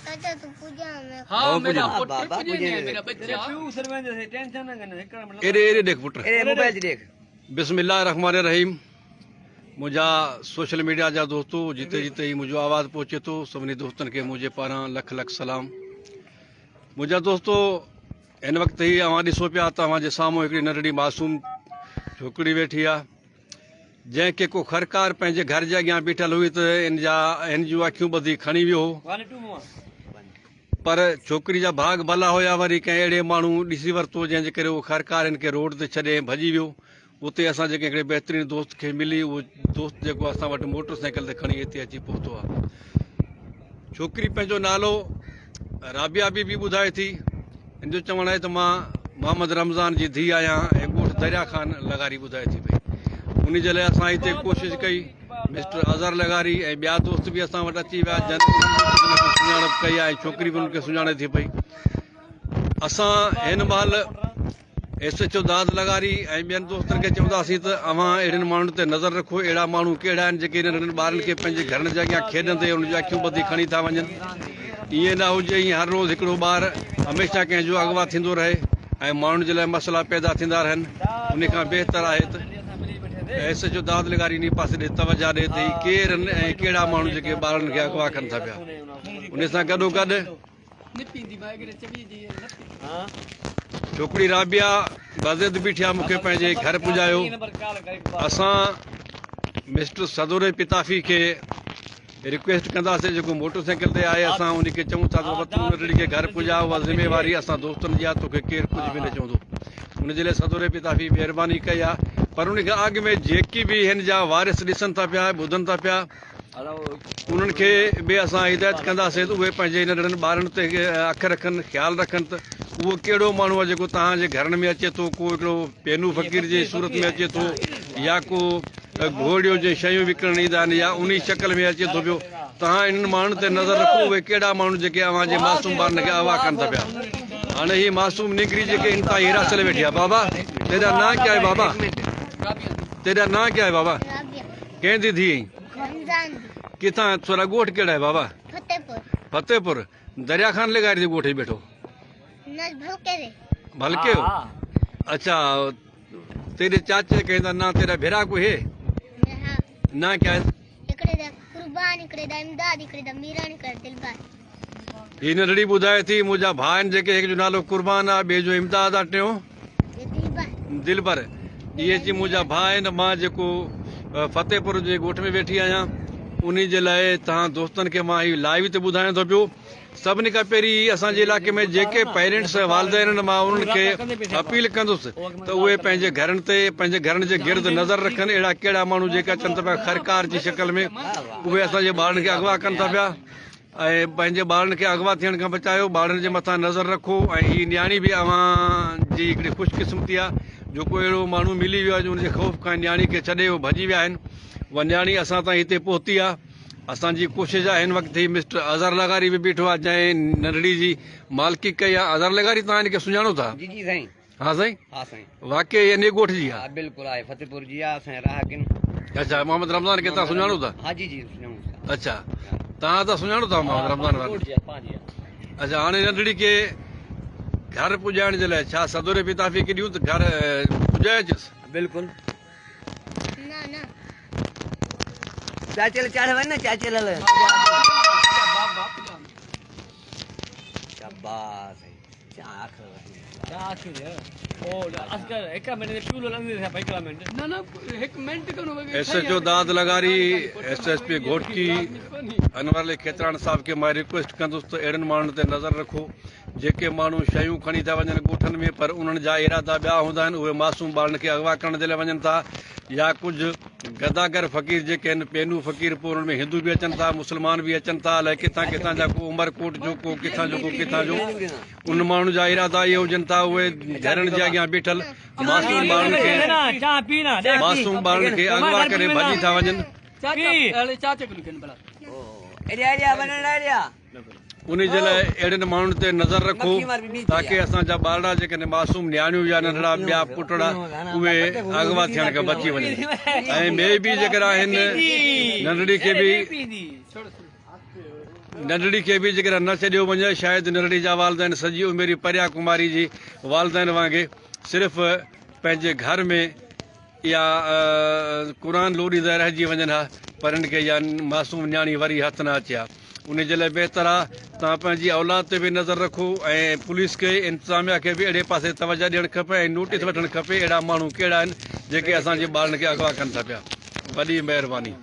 چاچا تون پڄا ۾ ها ميرا ها پٽ بابا پڄي پڄي ميرا ٻچا. ايڏي ايڏي ڏيک پٽ. ايڏي موبائل تي ڏيک. بسم الله الرحمٰن الرحيم منهنجا سوشل ميڊيا جا دوستو جتي جتي هي منهنجو آواز پهچي ٿو سڀني دوستن کي منهنجي پاران لک لک سلام منهنجا دوستو هن وقت هي اوهان ڏسو پيا ته اوهان جي سامهون هڪڙي ننڍڙي معصوم ڇوڪري ويٺي آهي جنهن کي ڪو خرڪار پنهنجي گهر جي اڳيان بيٺل هئي ته ان جا هن جون اکيون ٻڌي کڻي ويو هو پر ڇوڪري جا ڀاڳ ڀلا هيا وري ڪنهن اهڙي ماڻهو ڏسي ورتو جنهن جي ڪري اهو خرڪار هن کي روڊ تي ڇڏي ۽ ڀڄي ويو اتي اسان جي ڪنهن هڪڙي بهترين دوست کي ملي اهو دوست جيڪو اسان وٽ موٽر سائيڪل تي کڻي هتي اچي پهتو آهي ڇوڪري پنهنجو نالو رابعه بي بي ٻڌائي ٿي. هن جو چوڻ آهي ته مان محمد رمضان جي ڌيء آهيان ۽ ڳوٺ دريا خان لغاري ٻڌائي ٿي پئي. انهي جي لاء اسان هتي ڪوشش ڪئي. مسٽر اظهر لغاري ۽ ٻيا دوست به اسان وٽ اچي ويا جن انهن به ڪجهه نه ڪجهه سڃاڻپ ڪئي آهي ۽ ڇوڪري به انهن کي سڃاڻي ٿي پئي. اسان هن مهل ايس ايڇ او داد لغاري ۽ ٻين دوستن کي چونداسين ته اوهان اهڙن ماڻهن تي نظر رکو اهڙا ماڻهو ڪهڙا آهن جيڪي ننڍڙن ٻارن کي پنهنجي گهرن جي اڳيان کيڏندي انهن جون اکيون ٻڌي کڻي ٿا وڃن ائين نه هجي ائين هر روز هڪڙو ٻار هميشه ڪنهن جو اغوا ٿيندو رهي ۽ ماڻهن جي لاء مسئلا پيدا ٿيندا رهن ان کان بهتر آهي ته ايس ايڇ او داد لغاري انهي پاسي ڏي توجه ڏي ته هي ڪير آهن ۽ ڪهڙا ماڻهو جيڪي ٻارن کي اغوا ڪن ٿا پيا ان سان گڏو گڏ ڇوڪري رابعه بضد بيٺي آ مونکي پنهنجي گهر پڄايو اسان مسٽر صدوري پتافي کي رڪويسٽ ڪنداسين جيڪو موٽر سائيڪل تي آهي اسان ان کي چئون ٿا ته بابا تون ننڍڙي کي گهر پڄاء اها ذميواري اسان دوستن جي آ توکي ڪير ڪجهه به نه چوندو ان جي لاء صدوري پتافي مهرباني ڪئي آ پر ان کان اڳ ۾ جيڪي به هن جا وارث ڏسن ٿا پيا ٻڌن ٿا پيا انهن کي به اسان هدايت ڪنداسين ته اهي پنهنجي ننڍڙن ٻارن تي اک رکن خيال رکن ته اهو ڪهڙو ماڻهو آهي جيڪو توهان جي گهرن ۾ اچي ٿو ڪو هڪڙو پينو فقير جي صورت ۾ اچي ٿو يا ڪو گهوڙيو جي شيون وڪڻڻ ايندا آهن يا انهي شڪل ۾ اچي ٿو پيو توهان انهن ماڻهن تي نظر رکو اهي ڪهڙا ماڻهو جيڪي اوهان جي معصوم ٻارن کي اغوا ڪن ٿا پيا هاڻي هي معصوم نينگري جيڪي ان تائين حراسل ويٺي آهي بابا تيرا نان ڪيا هي بابا تيرا نان ڪيا هي بابا ڪنهن جي ڌيء آهين؟ رمضان جي. ڪٿان ٿورا ڳوٺ ڪهڙو آهي بابا؟ فتح پور. فتح پور دريا خان لغاري جي ڳوٺ ۾ بيٺو. نه ڀلڪي ري. ڀلڪي هو اڇا تيري چاچي ڪنهن دا نا تيرا ڀرا ڪو هي؟ ها. نا ڪيا هي؟ هڪڙي دا قربان هڪڙي دا امداد هڪڙي دا ميران هڪڙي دا دلبر. هي ننڍڙي ٻڌائي ٿي منهنجا ڀاء آهن جيڪي هڪ جو نالو قربان آهي ٻئي جو امداد آهي ٽيون دلبر اهي اچي منهنجا ڀاء آهن مان جيڪو فتح پور جي ڳوٺ ۾ ويٺي آهيان انهي جي لاء توهان دوستن کي مان هي لائيو تي ٻڌايان ٿو پيو سڀني کان پهرين اسان جي علائقي ۾ جيڪي پيرنٽس والدين آهن مان انهن کي اپيل ڪندس ته اهي پنهنجي گهرن تي پنهنجي گهرن جي گرد نظر رکن اهڙا ڪهڙا ماڻهو جيڪي اچن ٿا پيا خرڪار جي شڪل ۾ اهي اسان جي ٻارن کي اغوا ڪن ٿا پيا ۽ پنهنجي ٻارن کي اغوا ٿيڻ کان بچايو، ٻارن جي مٿان نظر رکو ۽ هي نياڻي به اوهان جي هڪڙي خوش قسمتي آهي جو ڪو اهڙو ماڻهو ملي ويو آهي جو ان جي خوف کان نياڻي کي ڇڏي اهي ڀڄي ويا آهن اها نياڻي اسان تائين هتي پهتي آهي اسان جي ڪوشش آهي هن وقت هي مسٽر اظهر لغاري به بيٺو آهي جنهن ننڍڙي جي مالڪي ڪئي آهي اظهر لغاري توهان هن کي سڃاڻو ٿا؟ جي جي سائين. ها سائين ها سائين واقعي انهي ڳوٺ جي ها بلڪل آهي فتح پور جي آ اسان راهه ڪن اچها محمد رمضان کي تان سڃاڻو ٿا ها جي جي سڃاڻو ٿا اچها تان ته سڃاڻو ٿا محمد رمضان وارو ڳوٺ جي پنهنجي اچها هاڻي ننڍڙي کي گهر پڄائڻ جي لاء ڇا صدوري پتافي کي ڏيون ته گهر پڄائي اچس بلڪل نه نه چاچي ل چاڙهه وڃ نه چاچي ل شاباس ايس ايڇ او داد لغاري، S S P Ghotki Anwar Ali Khetran صاحب کي مان ريڪويسٽ ڪندس ته اهڙن ماڻهن تي نظر رکو جيڪي ماڻهو شيون کڻي ٿا وڃن ڳوٺن ۾ پر انهن جا ارادا ٻيا هوندا آهن اهي معصوم ٻارن کي اغوا ڪرڻ جي لاء وڃن ٿا يا ڪجهه گداگر فقير جيڪي آهن پينو فقير پوء انهن ۾ هندو به اچن ٿا مسلمان به اچن ٿا الائي ڪٿان ڪٿان جا ڪو عمر ڪوٽ جو ڪو ڪٿان جو ڪو ڪٿان جو انهن ماڻهن جا ارادا اهي هجن ٿا اهي گهرن جي اڳيان بيٺل معصوم ٻارن کي معصوم ٻارن کي اغوا ڪري ڀڄي ٿا وڃن. انهي جي لاء اهڙن ماڻهن تي نظر رکو تاڪه اسان جا ٻارڙا جيڪڏهن معصوم نياڻيون يا ننڍڙا ٻيا پٽڙا اهي اغوا ٿيڻ کان بچي وڃن ۽ ٻئي به جيڪڏهن آهن ننڍڙي کي به ننڍڙي کي به جيڪڏهن نه ڇڏيو وڃي شايد ننڍڙي جا والدين سڄي عمر پريا ڪماري جي والدين وانگي صرف پنهنجي گهر ۾ اها قرآن لوڏيندا رهجي وڃن ها پر هن کي اها معصوم نياڻي وري هٿ نه اچي ها ان جي لاء بهتر آ توهان پنهنجي اولاد تي به نظر رکو ۽ پوليس کي انتظاميا کي به اهڙي پاسي توجه ڏيڻ کپي ۽ نوٽيس وٺڻ کپي اهڙا ماڻهو ڪهڙا آهن جيڪي اسان جي ٻارن کي اغوا ڪن ٿا پيا وڏي مهرباني.